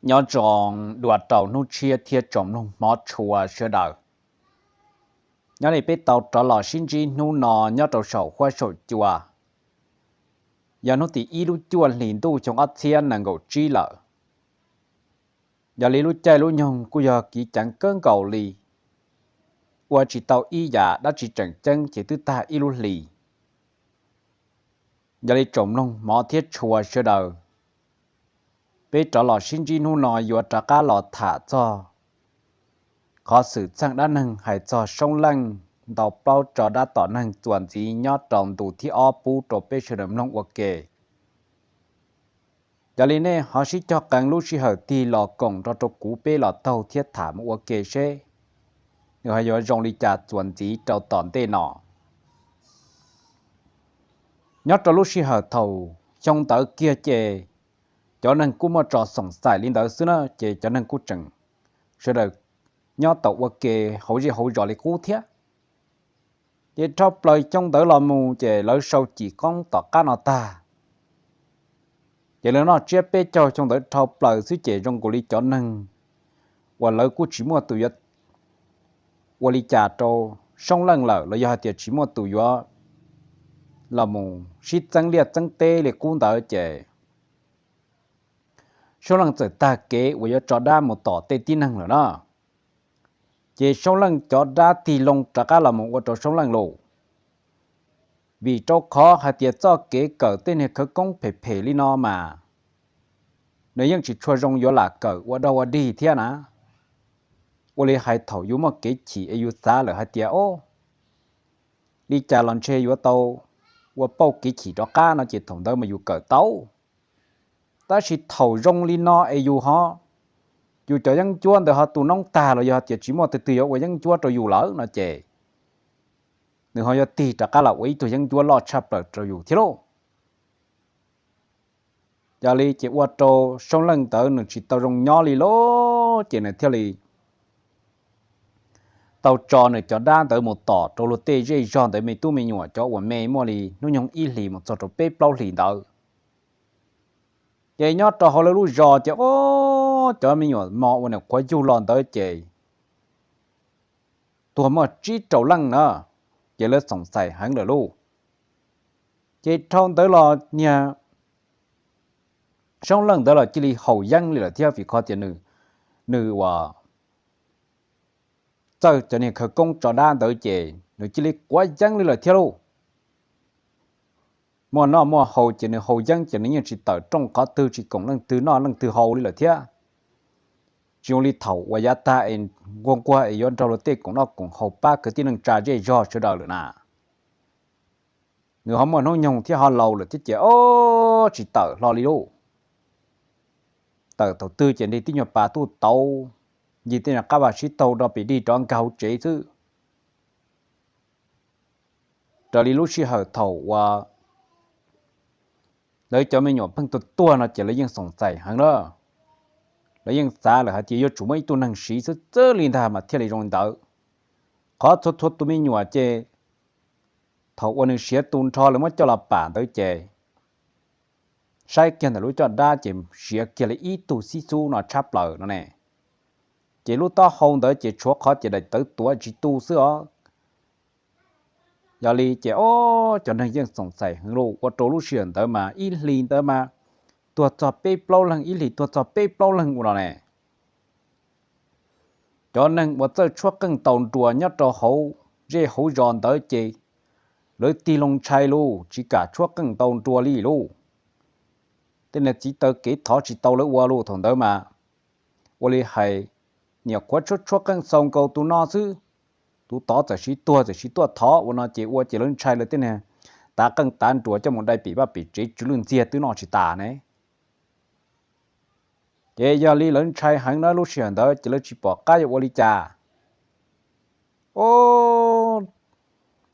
Nyob zoo dua rau hnub tshiab thiab tsoom mloog hmov tshua sawv daws. Nyob li peb tau rov los sib ntsib hnub no nyob rau saum huab saum cua, yog hnub tim ib lub cuaj hlis ntuj xyoo ob txhiab nees nkaum tsib lawm. Yog li lub caij lub nyoog kuj yog kiv ceev kawg nkaus li, ua tsis tau ib yam dab tsi tseem ceeb ces twb tag ib lub hlis. Yog li tsoom mloog hmov thiab tshua sawv daws, peb rov los sib ntsib hnub no yuav rov qab los tham txog qhov xwm txheej dab neeg hais txog Soob Leej ntau plaub tso dab tom neeg txuas ntxiv nyob rau ntu thib ob pub rau peb sawv daws mloog ua ke. Yog li nej ho sib cog qees lub sij hawm tig los koom nrog rau kuv peb los taug thiab tham mus ua ke seb nws ho yuav zoo li cas txuas ntxiv rau tom ntej no. Nyob rau lub sij hawm thaum xyoo ntawd kiag ces cov neeg kuj muaj tso xoom xaim li ntawd xwb na, ces cov neeg kuj tseem sawv daws nyob tau ua ke hauv zej hauv zos li qub thiab. Ces dhau plaws xyoo ntawd los mus ces lawv sau cim qoob tom qab no tag, ces lawv noj tsiab peb caug xyoo ntawd dhau plaws xwb ces zoo nkaus li cov neeg uas lawv kuj tsis muaj tus yuav ua li cas rau Soob Leej lawm los yog hais tias tsis muaj tus yuav los mus sib txeeb liaj txeeb teb li qub ntawd ces Soob Leej txawm tag kev uas yuav tso dab mus tom tej tib neeg lawm na. Ces Soob Leej cov dab tig loo rov qab los mus ua rau Soob Leej lauj. Vim rau qhov hais tias txoj kev kawm tej niag khawv koob phem phem li no mas nws yeej tsis tshua zoo yuav lam kawm ua dog ua dig thiab na. Ua li hais thaum yus muaj kev chim es yus xav lawm hais tias o, li cas los ntshe yuav tau ua pauj kev chim rov qab no ces thaum ntawd mas yus kawm tau. Tab sis thaum zoo li no es yus ho, yus cov yeeb ncuab ntawd ho tu noob tag los yog tias tsis muaj tus twg yuav ua yeeb ncuab rau yus lawm no ces nws ho yuav tig rov qab los ua ib tug yeeb ncuab loj tshaj plaws rau yus thiab lauj. Yog li ces ua rau Soob Leej ntawd nws tsis tau zoo nyob li lauj, ces nws thiaj li tau tso nws cov dab ntawd mus tom rau luag tej zej zog ntawd me tub me nyuam cov uas me muaj li hnub nyoog ib hlis mus txog rau peb plaub hlis ntawd. Ces nyob rau hauv lawv lub zos ces o, cov me nyuam mos uas nws qhuav yug los ntawd ces tuag muaj tsib rau leej na, ces lawv xoom xaim heev lawm lauj. Ces dhau ntawd los niag Soob Leej ntawd los cia li haus yeeb li lawm thiab vim qhov tias nws, nws uas txawj cov niag khawv koob tso dab ntawd ces nws cia li quav yeeb li lawm thiab lauj. Muaj noj muaj haus ces nws haus yeeb ces nws yeej tsis tawm rooj qhov twg tsis koom leej twg noj leej twg haus li lawm thiab. Tsis zoo li thaum uas yav tag es nquag nquag es yuav nrog luag tej koom noj koom haus pab kwv tij neej tsa zej zog sawv daws lawm na. Nws ho muaj hnub nyoog thiab ho laus lawm thiab ces o, tsis tawm hlo li lauj. Tawm thaum twg ces nrog tib nyuag pas tuj tauv, ncig tej nyuag qab vaj sib taug do pim dig rov nkag hauv tsev xwb. Raws li lub sij hawm thaum uas lawv cov me nyuam pheej tuag tuag no ces lawv yeej xoom xaim heev na. Lawv yeej xav lawm hais tias yuav tsum muaj ib tug neeg siv xwb txawj li ntag mas thiaj li zoo li ntawd. Qhov txhua txhua tus me nyuam ces thaum uas nws siav tu nrho lawv muab coj los pam ntawd ces saib kiag ntawm lub caj dab ces siav kiag li ib tug xib xub no tshab plaws no ne. Ces lub taub hau ntawd ces tshuav qhov ces daim tawv tuav tsis tu xwb os. Yog li ces o, cov neeg yeej xoom xaim heev lauj, ua rau lub sij hawm ntawd mas ib hlis ntawd mas tuag txog peb plaub leeg, ib hlis tuag txog peb plaub leeg ua no ne. Cov neeg uas txawj tshuab qeej ntaus nruas nyob rau hauv zej hauv zos ntawd ces lawv tig loo ntshai lauj, tsis kam tshuab qeej ntaus nruas li lauj. Tej niag txiv taw kev thov tsis tau lawv ua lauj, thaum ntawd mas ua li hais niam qhuav tshuab tshuab qeej xaus nkaus tus no xwb, tus tod txawm siv tuag txawm siv tuaj thov ua no ces ua ces lawv ntshai lawv tej niag tav qeej tav nruas coj mus dai pim vaj pim tsev tsw lwj ntxiag twb noj tsis tas ne. Ces yog li lawv ntshai heev na lub sij hawm ntawd ces lawv tsis pom qab yuav ua li cas. O,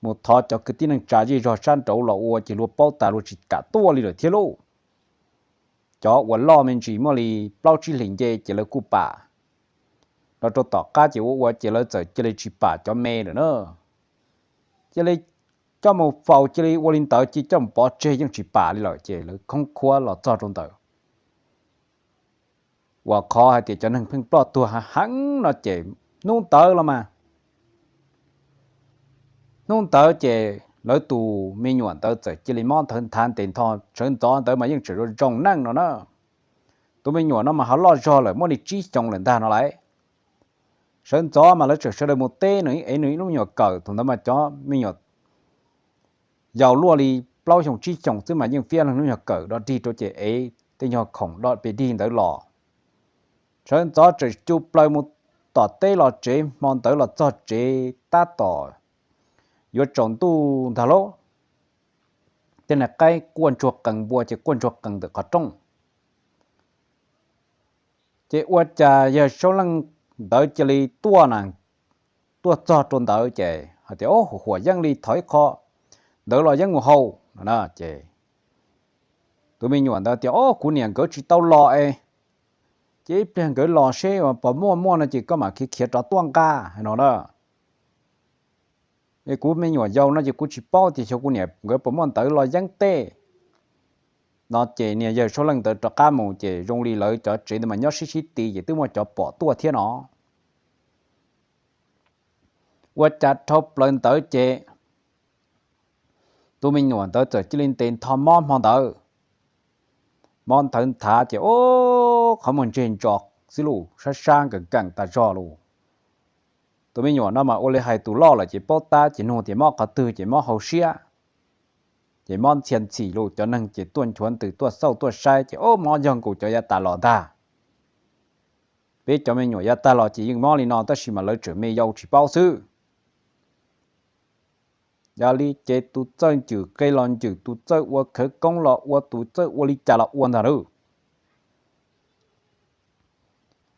mus thov cov kwv tij neej tsa zej zog sab nraud los ua ces luag paub tas luag tsis kam tuaj li lawm thiab lauj. Cov uas loj me ntsis muaj li plaub tsib hlis nce ces lawv kuj pam, los rau tom qab ces ua ua ces lawv txawm cia li tsis pam cov me lawm na. Cia li coj mus faus cia li ua li ntawd cia coj mus pov tseg yeej tsis pam li lawm ces lawv khoob khuab los txog rau ntawd. uas qhov hais tias cov neeg pheej ploj tuag heev no ces hnub ntawd los mas, hnub ntawd ces lawv tus me nyuam ntawd txawm cia li mob nthawv nthav ntes ntho. Sawv ntxov ntawd mas yeej tseem zoo zoo neej no na. Tus me nyuam no mas ho loj zog lawm, muaj li tsib xyoos lawm ntag no lauj. Sawv ntxov mas lawv tseem sawv daws mus teb nws, ev nws ib lub nyuag kawm. Thaum ntawd mas cov me nyuam yaus luaj li plaub xyoos tsib xyoos xwb mas yeej fiab lub nyuag kawm do dig rau ces ev tej nyuag khoom do pes dig ntawd los. Sawv ntxov tseem cug plaws mus tom teb los tsev, hmo ntawd los txog tsev tab tom yuav tsaus ntuj ntag lauj. Tej niag qaib quaj ntsuag qees, npua ces quaj ntsuag qees ntawm qhov rooj. Ces ua cas yawg Saub Leej ntawd cia li tuaj na, tuaj txog rau ntawd ces hais tias, Au, huam yeej li, thov ib qho ntawd los yeeb mus haus no na. Ces tus me nyuam ntawd tias, Au, kuv niam nkawd tsis tau los es, ces ib pliag nkawd los seb puas muaj, muaj no ces koj mam khiav khiav rov tuaj nqa, hais no na. Es kuv me nyuam yaus no ces kuv tsis paub tias xyov kuv niam nkawd puas muaj ntawv los yeeb tej no. Ces niag yawg Saub Leej ntawd rov qab mus ces zoo li lawv cov tsev ntawd mas nyob sib sib ti ces twb muaj cov pom tuaj thiab no. Ua cas dhau plaws ntawd ces tus me nyuam ntawd txawm cia li ntes ntho mob hmo ntawd. Mob nthawv nthav ces, o, qhov muag ntseg ntso xwb lauj, sab sab nkees nkees tas zog lauj. Tus me nyuam no mas ua li hais tus loj lawm ces paub tab ces nug tias mob qhov twg ces mob hauv siab, ces mob ntxhia ntxhim lauj. Cov neeg ces tuaj nchuav ntws tuaj xauj tuaj saib ces, o, mob yog nkaus cov yav tas los ntag. Peb cov me nyuam yav tag los ces yeej mob li no tab sis mas lawv tseem me yau tsis paub xwb. Yog li ces tus txawj ncwm qe los ncwm, tus txawj ua khawv koob los ua, tus txawj ua li cas los ua ntag lauj.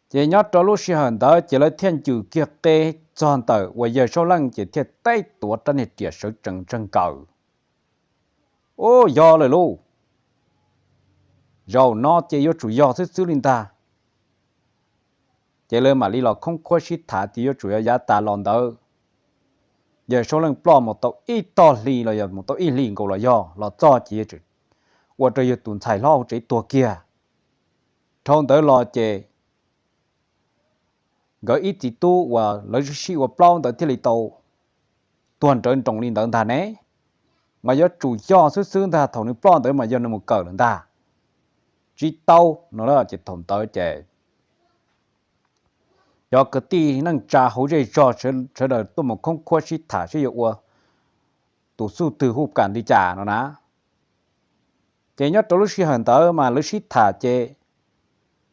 Ces nyob rau lub sij hawm ntawd ces lawv thiaj ncwm kiag qe txog ntawm uas yawg Saub Leej ces thiaj teb tuav rab niag riam sawv tsees ntseeg nkaws. Ub, yog lawm lauj, zaum no ces yuav tsum yog xwb xwb li ntag. Ces lawv mam li los khoob khuab sib tham tias yuav tsum yog yav tas los ntawd yawg Saub Leej ploj mus tau ib tog hli los yog mus tau ib hlis nkaus los yog los txog ces ua rau yawg tus ntxhais hlob hauv tsev tuag kiag. Dhau ntawd los ces nkawd ib txiv tub uas lawv sib sib ua plaub ntawd thiaj li tau tuag nrawv nroos li ntawd ntag ne. Mas yuav tsum yog xwb xwb ntag, thaum nws ploj ntawd mas yog nws mus kawm lawm ntag. Tsis tau no ces thaum ntawd ces cov kwv tij neej tsa hauv zej zog sawv daws tuaj mus khoob khuab sib tham seb yuav ua tus xub twg huj kam li cas no na. Ces nyob rau lub sij hawm ntawd mas lawv sib tham ces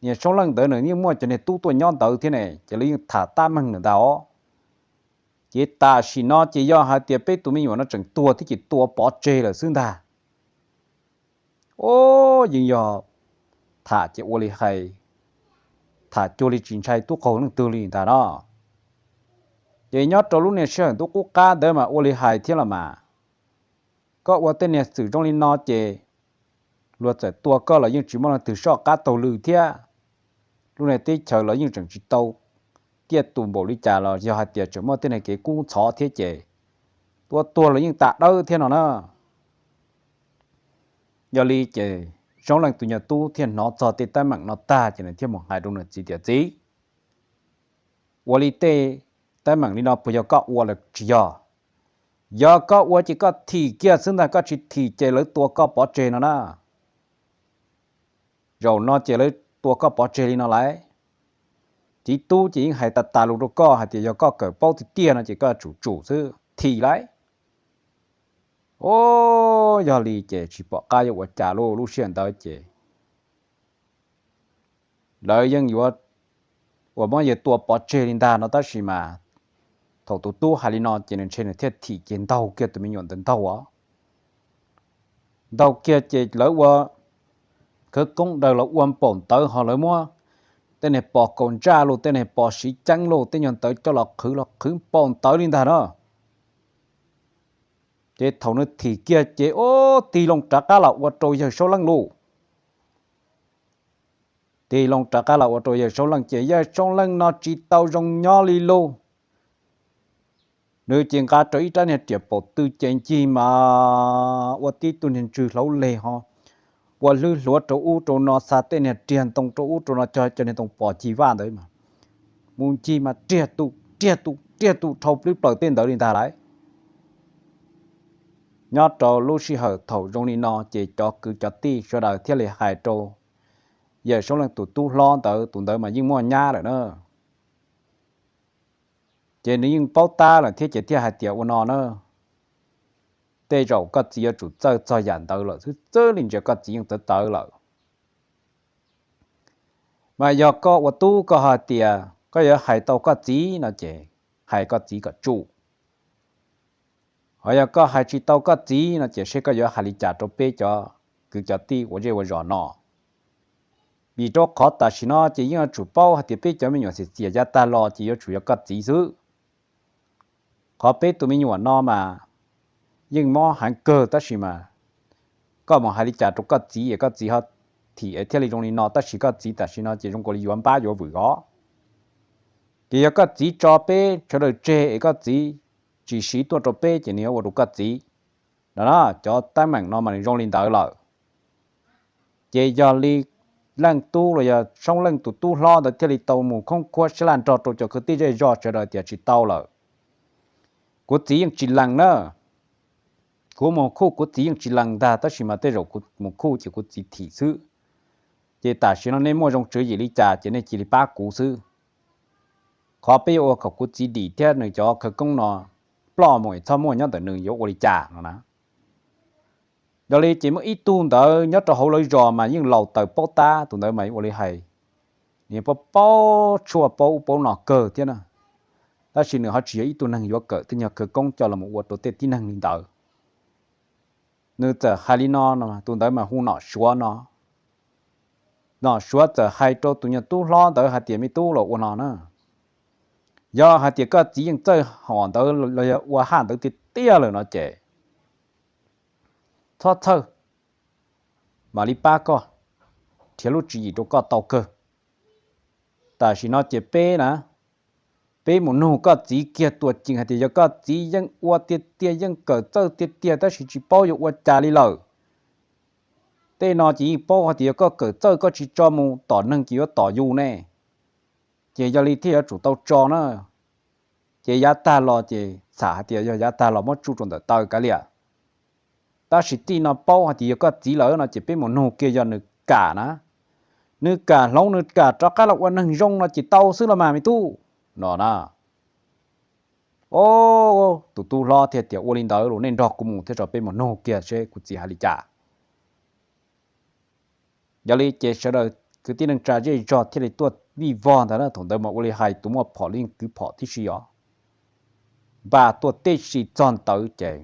niag Saub Leej ntawd nws yeej muaj cov niag tub tuaj nyob ntawd thiab ne, ces lawv yeej tham tab meeg lawm ntag os. Ces tam sim no ces yog hais tias peb tus me nyuam no tseem tuag thiab ces tua pov tseg lawm xwb ntag. O, yeej yog tham ces ua li hais, tham cuag li tsis ntshai tub qaug leej twg li ntag no. Ces nyob rau lub niag sij hawm ntuj qub qab ntawd mas ua li hais thiab los mas, koj ua tej niag xwm zoo li no ces luag txawm tua koj los yeej tsis muaj leej twg soj qab taug lw thiab. Lub niag teb chaws los yeej tseem tsis tau tiaj tus npaum li cas los yog hais tias tseem muaj tej niag kev kub ntxhov thiab ces tua tuag los yeej tas dawb thiab no na. Yog li ces Saub Leej tus nyuag tub thiaj hnov txog tej teeb meem no tag ces nws thiaj mus hais rau nws txiv tias, Txiv, ua li tej teeb meem li no puas yog koj ua los tsis yog? Yog koj ua ces koj thim kiag xwb ntag, koj tsis thim ces lawv tua koj pov tseg no na. Zaum no ces lawv tua koj pov tseg li no lauj. Txiv tub ces yeej hais tas tas lus rau koj hais tias yog koj kawm paub tiag tiag no ces koj tsum tsum xwb, thim lauj. O, yog li ces tsis pom qab yuav ua cas lauj, lub sij hawm ntawd ces lawv yeej yuav uas muab yawg tua pov tseg li ntag no tab sis mas thaum tus tub hais li no ces nws ntshe nws thiaj thim ces ntaug kiag tus me nyuam ntawd ntaug os. Ntaug kiag ces lawv ua khawv koob daws los ua npaum ntawd ho lawv muab tej niag pos kaus ntsaj los, tej niag pos siv ceeb los, tej nyuag ntawd coj los qhwv los qhwv npaum ntawd li ntag na. Ces thaum nws thim kiag ces ub, tig loo rov qab los ua rau yawg Saub Leej lauj. Tig loo rov qab los ua rau yawg Saub Leej ces yawg Saub Leej no tsis tau zoo nyob li lauj. Nws ces nqa rau ib rab niag riam paum tw ces ncig mas ua tib tug niag ntswg hlauv leg ho ua hlwb hluav rau ub rau no, xa tej niag riag ntoo rau ub rau no, cog cov niag ntoo pos cig vaj ntawd mas mus ncig mas riag tus riag tus riag tus dhau plwb plaws tej ntawd li ntag lauj. Nyob rau lub sij hawm thaum zoo li no ces cov kwv cov tij sawv daws thiaj li hais rau Yawm Saub Leej tus tub hlob ntawd, tus ntawd mas yeej muaj nyab lawm na. Ces nws yeej paub tab lawm thiab ces thiaj hais tias ua no na, tej zaum koj txiv yuav tsum txawj txog yam ntawd lawm xwb, txawj li ntsia koj txiv yeej txawv txawv lawm. Mas yog koj ua tub koj hais tias koj yuav hais tau koj txiv no ces hais koj txiv kom tsum. Ho yog koj hais tsis tau koj txiv no ces seb koj yuav hais li cas rau peb cov kwv cov tij ua zej ua zos no. Vim rau qhov tam sim no ces yeej yuav tsum paub hais tias peb cov me nyuam xiam xiam yav tag los ces yuav tsum yog koj txiv xwb. Qhov peb tus me nyuam no mas yeej mob heev kawg tab sis mas koj mus hais li cas rau koj txiv es koj txiv ho thim es thiaj li zoo li no, tab sis koj txiv tam sim no ces zoo nkaus li yuav npab yuav vwm os. Ces yog koj txiv tso peb sawv daws tseg es koj txiv tsis siv tuaj rau peb ces nws yuav ua rau koj txiv no. Cov teeb meem no mas nws zoo li ntawd lawm. Ces yog li Leej Tub los yog Soob Leej tus tub hlob ntawd thiaj li tau mus khoob khuab sab laj nrog rau cov kwv tij zej zog sawv daws tias tsis tau lawm. Kuv txiv yeej tsis lees na. Kuv mus khuj kuv txiv yeej tsis lees ntag, tab sis mas tej zaum kuv mus khuj ces kuv txiv thim xwb. Ces tam sim no nej muaj zoo tswv yim li cas ces nej cia li pab kuv xwb. Qhov peb yuav ua kom kuv txiv dim thiab nws cov khawv koob no ploj mus es txhob muaj nyob ntawm nws yuav ua li cas no na. Yog li ces muaj ib tug ntawd nyob rau hauv lawv zos mas yeej laus taws paub tab, tus ntawd mas ua li hais, nws paub paub tshuaj paub ub paub no kawg thiab na. Tab sis nws ho tsis yog ib tug neeg yuav kawm tej nyuag khawv koob coj los ua rau tej tib neeg li ntawd. Nws txawm hais li no no, tus ntawd mas hu Nom Suav no. Nom Suav txawm hais rau tus nyuag tub hlob ntawd hais tias me tub los ua no na, yog hais tias koj txiv yeej txawj hom ntawd los yog ua haj ntawd tiag tiag lawm no ces txhob txhawj, mam li pab koj, nrhiav lub tswv yim rau koj tau kawg. Tam sim no ces peb na, peb mus nug koj txiv kiag tuam ceem hais tias yog koj txiv yeej ua tiag tiag yeej kawm txawj tiag tiag tab sis tsis paub yuav ua cas li lawm, tej no ces yeej paub hais tias yog koj kawm txawj koj tsis tso mus tom neeg ces yuav tom yus ne, ces yog li thiaj yuav tsum tau tso na. Ces yav tag los ces xam hais tias yog yav tag los muab tsuj rau ntawm taw kav liam. Tab sis txij no paub hais tias yog koj txiv lawm no ces peb mus nug kiag yog nws kam na, nws kam hloov nws kam rov qab los ua neeg zoo no ces tau xwb los mas me tub no na. O, tus tub hlob thiaj tias ua li ntawd los nej nrog kuv mus thiab tso peb mus nug kiag seb kuv txiv hais li cas. Yog li ces sawv daws kwv tij neej tsa zej zog thiaj li tuaj vij vog ntag na. Thaum ntawd mas ua li hais tus muaj phom los yeej kwv phom tib si os, npaj tuaj tib si txog ntawd ces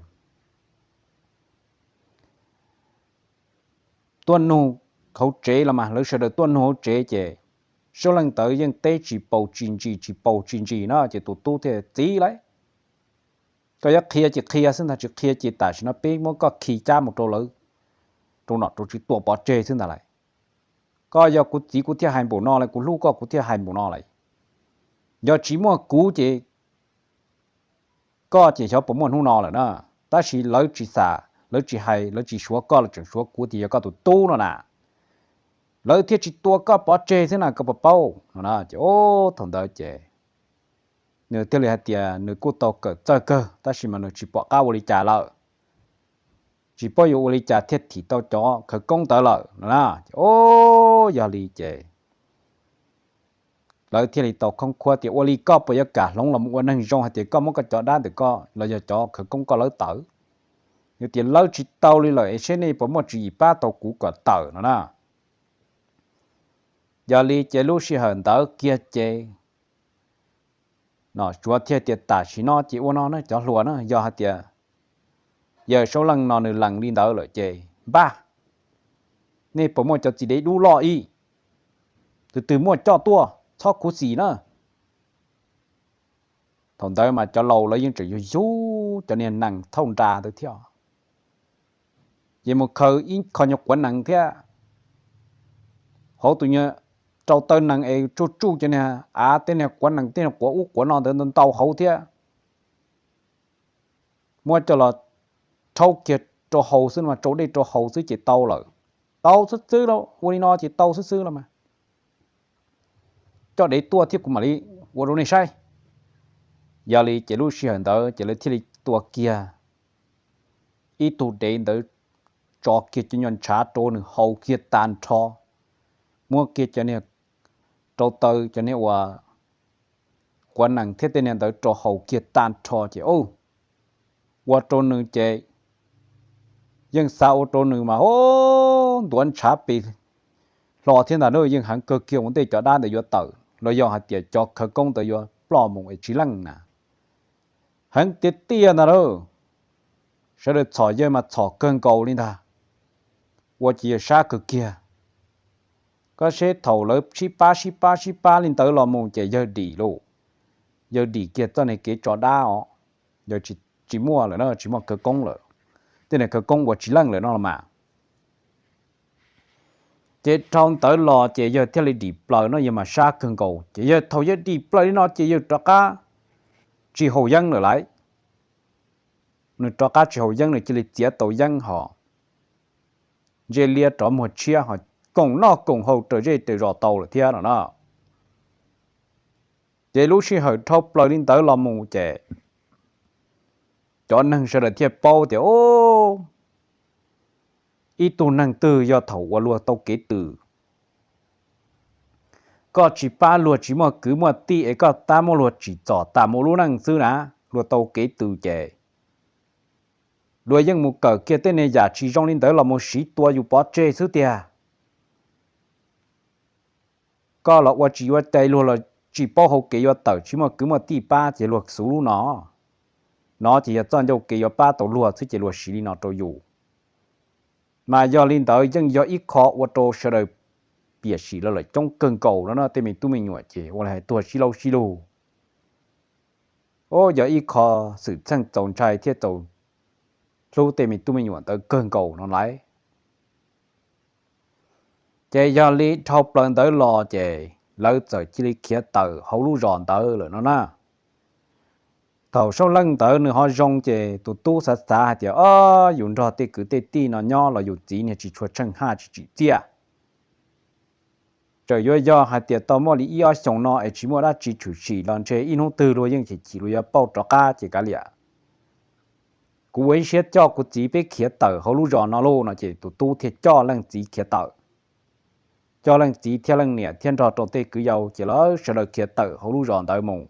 tuaj nug hauv tsev los mas lawv sawv daws tuaj nug hauv tsev ces Soob Leej ntawd yeej teb tsis paus tsis ntsis tsis paus tsis ntsis na ces tus tub thiaj txiv lauj, koj yuav qhia ces qhia xwb ntag, tsis qhia ces tam sim no peb muab koj khi cab mus rau lawv, rau nom rau tswv tua pov tseg xwb ntag lauj. Koj yog kuv txiv kuv thiaj hais npaum no lauj, kuv hlub koj kuv thiaj hais npaum no lauj. Yog tsis muaj kuv ces koj ces xyov puas muaj hnub no lawm na. Tab sis lawv tsis xam, lawv tsis hais, lawv tsis suav koj, lawv tseem suav kuv tias yog koj tus tub no na, lawv thiaj tsis tua koj pov tseg xwb na, koj puas paub no na. Ces o, thaum ntawd ces nws thiaj li hais tias nws kuj tau kawm txawj kawg tab sis mas nws tsis pom qab ua li cas lawm, tsis paub yuav ua li cas thiaj thim tau cov khawv koob ntawd lawm no na. Ces o, yog li ces lawv thiaj li tau khoob khuab tias ua li koj puas yuav kam hloov los mus ua neeg zoo hais tias koj muab koj cov dab ntawm koj los yog cov khawv koob koj lawb tawm. Nws tias lawb tsis tau li lawm es seb nej puas muaj tswv yim pab tau kuv kom tawm no na. Yog li ces lub sij hawm ntawd kiag ces Nom Suav thiaj tias tam sim no ces ua no na cov hluas na, yog hais tias yawg Saub Leej no nws lees li ntawd lawm ces npaj, nej puas muaj cov txiv dev dub loj ib, tus twg muaj coj tuaj txhob khuv xim na. Thaum ntawd mas cov laus lawv yeej tseem yug yug cov niag nees thauj nra ntawd thiab, ces mus khaws ib qho nyuag quav nees thiab, hauv tus nyuag rau taw nees es tsuj tsuj cov niag av tej niag quav nees tej niag quav ub quav no ntawd ntau hauv thiab, muab coj los rhaub kiag rau haus xwb no mas rau dej rau haus xwb ces tau lawm. Tau xwb xwb lauj, ua li no ces tau xwb xwb los mas. Coj dev tuaj thiab kuv mam li ua rau nej saib. Yog li ces lub sij hawm ntawd ces lawv thiaj li tua kiag ib tug dev ntawd, tso kiag cov nyuag ntshav rau nws haus kiag tag nrho, muab kiag cov niag rau taw, cov niag uas quav nees thiab tej niag ntawd rau haus kiag tag nrho ces ua rau nws ces yeej xav ua rau nws mas ho ntuav ntshav pes hlo thiab ntag na, yeej heev kawg kiag ua ntej cov dab ntawd yuav tawm los yog hais tias cov khawv koob ntawd yuav ploj mus es tsis leej na. Heev tiag tiag ntag lauj. Sawv daws txhom yawg mas txhom kawg nkaus li ntag, ua ces yawg sab kawg kiag. Koj seb thaum lawv sib pab sib pab sib pab li ntawd los mus ces yawg dim lauj, yawg dim kiag txoj niag kev tso dab os, yawg tsis muaj lawm na, tsis muaj khawv koob lawm, tej niag khawv koob ua tsis leej lawm no los mas. Ces dhau ntawd los ces yawg thiaj li dim plaws no, yawg mas sab kawg nkaus ces yawg thaum yawg dim plaws li no ces yawg rov qab tsis haus yeeb lawm lauj. Nws rov qab tsis haus yeeb, nws cia li txiav tau yeeb ho ntsia liab rov muag tshiab ho koom noj koom haus raws zej raws zos tau lawm thiab no na. Ces lub sij hawm dhau plaws li ntawd los mus ces cov neeg sawv daws thiaj paub tias, o, ib tug neeg twg yog thaum uas luag tau kev tws, koj tsis pab luag tsis muaj kwv muaj tij es koj tab muab luag tsim txom tas mus lub neej xwb na, luag tau kev tws ces luag yeej mus kawm kiag tej niag yam tsis zoo li ntawd los mus siv tua yus pov tseg xwb tiag. Koj los ua tsis yuav cai, luag los tsis paub hau kev yuav tawm, tsis muaj kwv muaj tij pab ces luag xub lub no. No ces yog txoj ncauj kev yuav pab tau luag xwb ces luag siv li no rau yus. Mas yog li ntawd yeej yog ib qho ua rau sawv daws piam sim los lawm coob kawg nkaus no na, tej me tub me nyuam ces ua li hais tuag sib laub sib lug. O, yog ib qho xwm txheej txaus ntshai thiab txaus hlub tej me tub me nyuam ntawd kawg nkaus no lauj. Ces yog li dhau plaws ntawd los ces lawv txawm cia li khiav tawm hauv lub zos ntawd lawm no na. Thaum Saub Leej ntawd nws ho zoo ces tus tub xav xav hais tias, o, yus nrog tej kwv tej tij no nyob los yus txiv niag tsis tshua tsheej haj tsis tsim txiaj. Txawm yuav yog hais tias tau muaj li ib ob xyoos no es tsis muaj dab tsi tshwm sim los ntshe ib hnub twg luag yeej chim chim luag yuav pauj rov qab ces kav liam. Kuv ua ib siab coj kuv txiv peb khiav tawm hauv lub zos no lauj no ces tus tub thiaj coj leej txiv khiav tawm. Coj leej txiv thiab leej niam thiab nrog rau tej kwv yau ces lawv sawv daws khiav tawm hauv lub zos ntawd mus.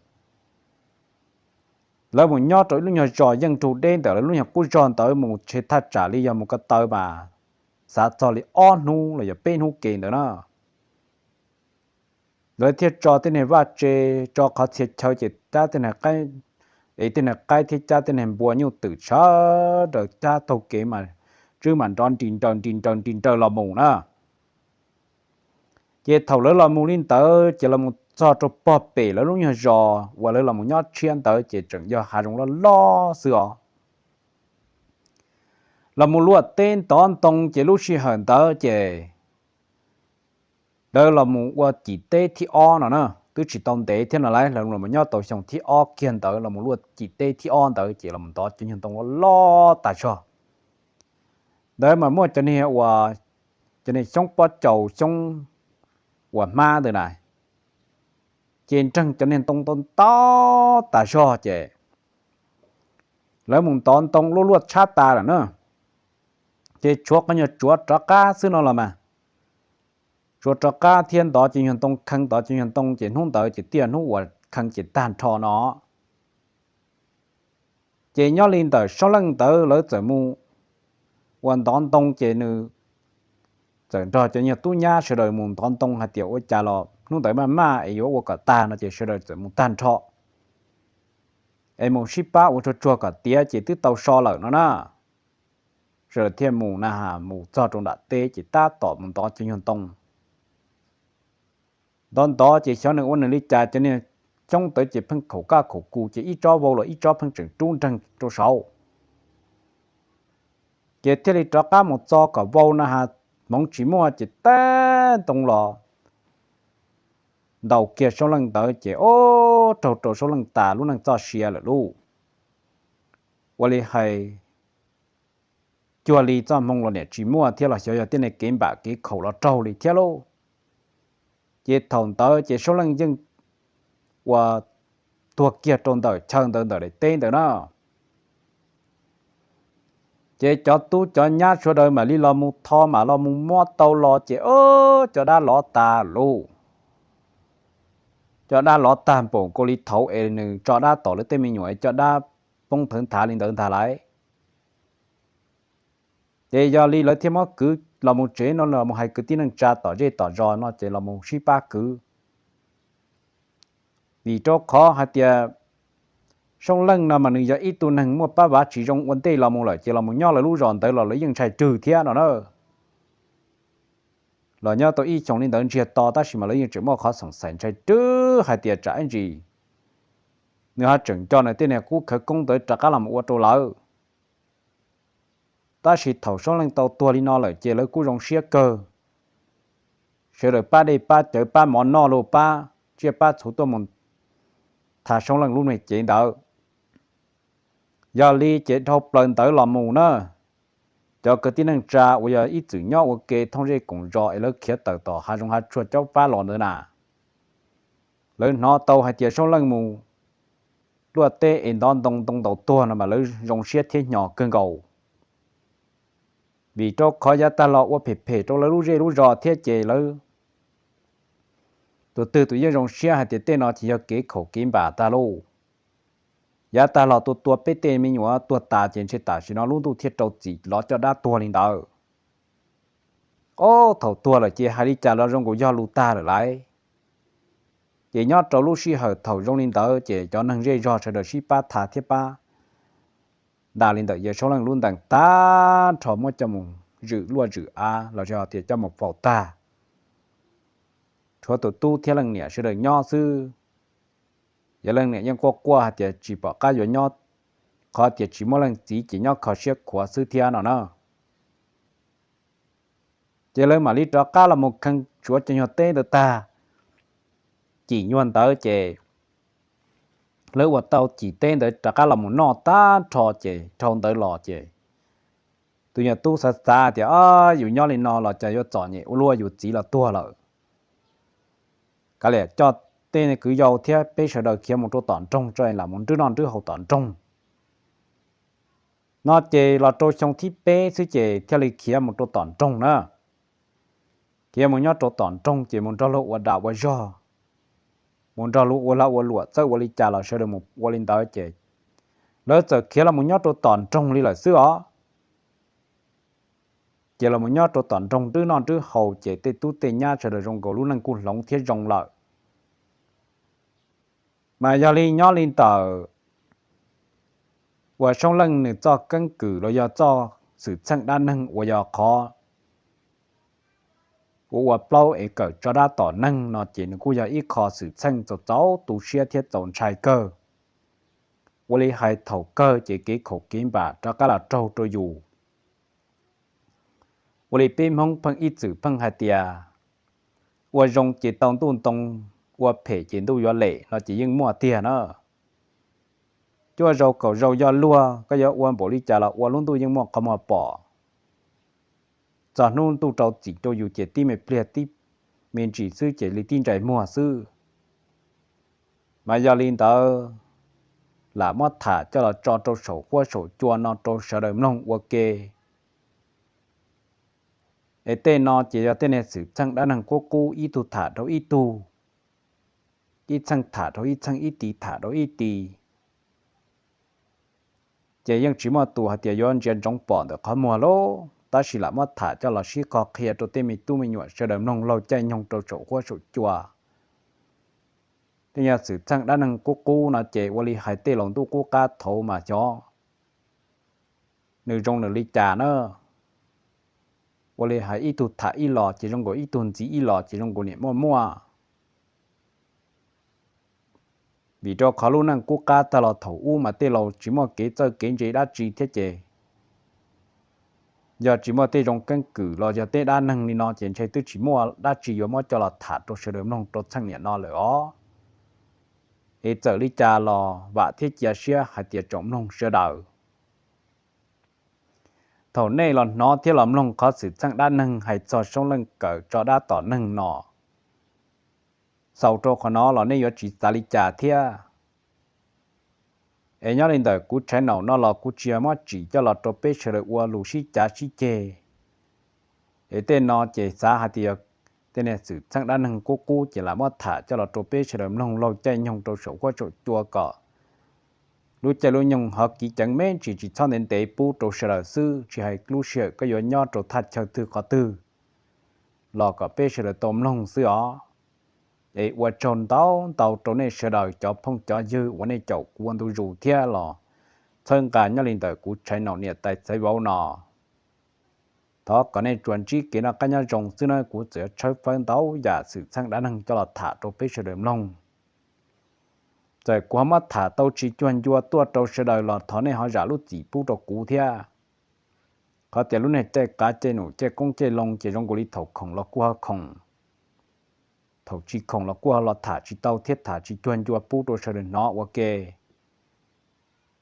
Lawv mus nyob rau ib lub nyuag zos yeej nrug deb ntawm lawv lub nyuag qub zos ntawd mus ntshe thaj tsam li yog mus ko taw mas xav txog li ob hnub los yog peb hnub ke ntawd na. Lawv thiaj tso tej niag vaj tse, tso qhov txhia chaw ces cab tej niag qaib, es tej niag qaib thiab cab tej niag npua nyuj twm sawv daws cab taug kev mas tswb mas nrov nris nraws nris nraws nris nraws los mus na. Ces thaum lawv los mus li ntawd ces los mus txog rau pog pem lawv lub nyuag zos uas lawv los mus nyob tshiab ntawd ces tseem yog hav zoov loj loj xwb os. Los mus luaj teb ntov ntoo ces lub sij hawm ntawd ces lawv los mus ua cim teb thib ob no na, twb tsis tau ntev thiab no lauj, lawv los mus nyob tau xyoo thib ob kiag ntawd los mus luaj cim teb thib ob ntawd ces los mus ntov cov nyuag ntoo loj loj tas zog. Ntawd mas muaj cov niag uas, cov niag xyoob pob caus xyoob uas hmab ntawd na, ces nreeg cov niag ntoo ntau ntau tas zog ces lawv mus ntov ntoo luaj luaj tshab tas lawm na, ces tshuav qhov nyuag tsuav rov qab xwb no los mas. Tsuav rov qab thiab ntov cov nyuag ntoo, khee ntov cov nyuag ntoo ces hnub ntawd ces tiaj hnub uas khee ces tag nrho no. Ces nyob li ntawm Saub Leej ntawd lawv txawm mus ua ntov ntoo ces nws txawm nrog cov nyuag tub nyab sawv daws mus ntov ntoo hais tias ua cas los hnub ntawd maj maj es yuav ua kom tag no ces sawv daws txawm mus tag nrho es mus sib pab ua tsuag tsuag kom tiav ces twb tau so lawm no na. Sawv daws thiaj mus na has mus txog rau nram teb ces tab tom mus ntov cov nyuag ntoo. Ntov ntov ces xyov nws ua nws li cas cov niag xyoob ntawd ces pheej khaum kaj khaum kus ces ib tsob vau los ib tsob pheej tseem rub nreeg rau saud. Ces thiaj li rov qab mus txo kom vau na has, hmoov tsis muaj ces teb ntoo los ntaus kiag Saub Leej ntawd ces ob raug rau Saub Leej tas lub neej txoj sia lawm lauj. Ua li hais cuag li txoj hmoo los niam tsis muaj thiab los xyov yog tej neeg kev npam kev khaum los raug li thiab lauj. Ces thaum ntawd ces Soob Leej yeej uas tuag kiag rau ntawm chaw ntawd ntawm daim teb ntawd na. Ces cov tub cov nyab sawv daws mam li los mus tho mam los mus muab tau los ces o, cov dab lov tag lauj. Cov dab lov tag npaum nkaus li thaud es nws tso dab tom lawv tej me nyuam es cov dab poob thawv nthav li ntawd ntag lauj. Ces yog li lawv thiaj muab kwv los mus tsev no los mus hais kwv tij neej tsa tom zej tom zos no ces los mus sib pab kwv. Vim rau qhov hais tias Soob Leej no mas nws yog ib tug neeg muaj pab vav tsis zoo ua ntej los mus lawm ces los mus nyob lawv lub zos ntawd los lawv yeej ntshai rwg thiab no na. Los nyob tau ib xyoos li ntawd ntsiag to tab sis mas lawv yeej tseem muaj qhov xoom xaiv ntshai rwg hais tias tsam ib ntsis nws ho tseem nco nws tej niag qub khawv koob ntawd rov qab los mus ua rau lawv. Tab sis thaum Soob Leej tau tuag li no lawm ces lawv kuj zoo siab kawg. Sawv daws pab dej pab cawv pab mov noj los pab tsiaj pab txhu tuaj mus tha Soob Leej lub me cev ntawd. Yog li ces dhau plaws ntawd los mus na, cov kwv tij neej tsa uas yog ib txwm nyob ua ke thoob zej koom zos es lawv khiav tawm tom hav zoov hav tsuag caub pab los ntawd na, lawv hnov tau hais tias Soob Leej mus luaj teb es ntov ntoo ntoo ntaus tuag no mas lawv zoo siab thiab hnyo kawg nkaus. Vim rau qhov yav tag los ua phem phem rau lawv lub zej lub zos thiab ces lawv tus twg tus yeej zoo siab hais tias tej no ces yog kev khaum kev npam tag lauj. Yav tag los tua tua peb tej me nyuam tuag tas ces ntshe tam sim no lub ntuj thiaj rau txim lov coj dab tuag li ntawd. Ob thaum tuag lawm ces hais li cas los zoo nkaus yog lus tag lawm lauj. Ces nyob rau lub sij hawm thaum zoo li ntawd ces cov neeg zej zog sawv daws sib pab tha thiab pab nta li ntawm yawg Soob Leej lub ntees tag nrho muab coj mus zwm luaj zwm av los yog tias coj mus faus tag. Tshuav tus tub thiab leej niam sawv daws nyob xwb. Yog leej niam yeej quaj quaj hais tias tsis pom qab yuav nyob, qhov tias tsis muaj leej txiv ces nyob kho siab khuav xwb thiab no na. Ces lawv mam li rov qab los mus kheej tsuav cov nyuag teb ntawd tag, cim nyuag ntawd ces lawv ua tau cim teb ntawd rov qab los mus noj tag nrho ces dhau ntawd los ces tus nyuag tub xav xav tias, Yus nyob li no los cas yuav txom nyem ua luaj, yus txiv los tuag lawm. Kav liam coj tej kwv yau thiab peb sawv daws khiav mus rau tom nroog tso, lam mus nrwb noj nrwb haus tom nroog. No ces los rau xyoo thib peb xwb ces thiaj li khiav mus rau tom nroog na. Khiav mus nyob rau tom nroog ces mus nrog luag ua dam ua zog, mus nrog luag ua lag ua luam, txawj ua li cas los sawv daws mus ua li ntawd ces lawv txawm khiav los mus nyob rau tom nroog li lawm xwb os. Ces los mus nyob rau tom nroog nrwb noj nrwb haus ces tej tub tej nyab sawv daws zoo nkaus lub neej kuj hloov thiab zoo lawm. Mas yog li nyob li ntawm uas Soob Leej nws txoj keeb kwm los yog txoj xwm txheej dab neeg uas yog qhov ua ua plaub es kawm tso dab tom neeg no ces nws kuj yog ib qho xwm txheej txaus txaus tu siab thiab txaus ntshai kawg. Ua li hais thaum kawg ces kev khaum kev npam rov qab los raug rau yus. Ua li peb Hmoob pheej ib txwm pheej hais tias, ua zoo ces tau ntuj ntoo, ua phem ces ntuj yuav lem no ces yeej muaj tiag na. Cuaj zaus kaum zaus yog luag, koj yuav ua npaum li cas los ua lub ntuj yeej muaj qhov muag pom. Txog hnub ntuj rau txim rau yus ces tib me pliag tib me ntsis xwb ces li tib ntsais muag xwb. Mas yog li ntawd, lam muab tham coj los tso rau saum huab saum cua no rau sawv daws mloog ua ke. Es tej no ces yog tej niag xwm txheej dab neeg qub qub, ib tug tham rau ib tug, ib txheej tham rau ib txheej, ib tis tham rau ib tis. Ces yeej tsis muaj tus hais tias yuav ntsia ntsoov pom ntawm qhov muag lauj, tab sis lam muab tham coj los sib qho qhia rau tej me tub me nyuam sawv daws mloog laug caij nyoog rau saum huab saum cua. Tej nyuag xwm txheej dab neeg qub qub no ces ua li hais tej laus ntuj qub qab thaud mas xyov nws zoo nws li cas na. Ua li hais ib tug tham ib los ces zoo nkaus ib tug ntxiv ib los ces zoo nkaus niam muaj muaj. Vim rau qhov lub neej qub qab tag los thaum ub mas tej laus tsis muaj kev txawj kev ntse dab tsi thiab ces yog tsis muaj tej zoo keeb kwm los yog tej dab neeg li no ces ntshe twb tsis muaj dab tsi yuav muab coj los tham rau sawv daws mloog rau txheej niam no lawm os. Es txawm li cas los vam thiab cia siab hais tias tsoom mloog sawv daws Thaum nej los hnov thiab los mloog qhov xwm txheej dab neeg hais txog Soob Leej Kawm tso dab tom neeg no, xaus rau qhov no los nej yuav tsis xav li cas thiab. Es nyob li ntawm kuv channel no los kuv tsis yog muab tsim coj los rau peb sawv daws ua lus sib cav sib ceg. Es tej no ces xav hais tias tej niag xwm txheej dab neeg qub qub ces lam muab tham coj los rau peb sawv daws mloog laug caij nyoog rau saum huab saum cua kom lub caij lub nyoog ho kiv ceev me ntsis tsis txhob ntev ntev pub rau sawv daws xwb, tsis hais lub sij hawm koj yuav nyob rau thaj chaw twg qhov twg los kom peb sawv daws tau mloog xwb os. Es ua tsaug ntau ntau rau nej sawv daws cov phooj cov ywg uas nej caum kuv ua ntu zus thiab los txhawb nqa nyob li ntawm kuv channel niam tais txawv vauv no. Thov kom nej tsuas ntsib kev noj qab nyob zoo xwb na, kuv txawm yuav tshawb fawb ntau yam xwm txheej dab neeg coj los tham rau peb sawv daws mloog. Txawm kuv ho muab tham tau tsis cuag ncua tuaj rau sawv daws los thov nej ho zam lub txim pub rau kuv thiab. Qhov tias lub niag caij qav caij num caij qoob caij loo ces zoo nkaus li thaum khoom los kuj ho khoom, thaum tsis khoom los kuj ho los tham tsis tau thiab tham tsis cuag ncua pub rau sawv daws hnov ua ke.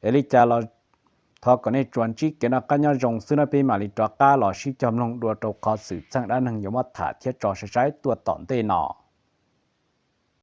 Es li cas los thov kom nej tsuas ntsib kev noj qab nyob zoo xwb na, peb mam li rov qab los sib cog mloog dua rau qhov xwm txheej dab neeg yuav muab tham thiab tso sai sai tuaj tom ntej no.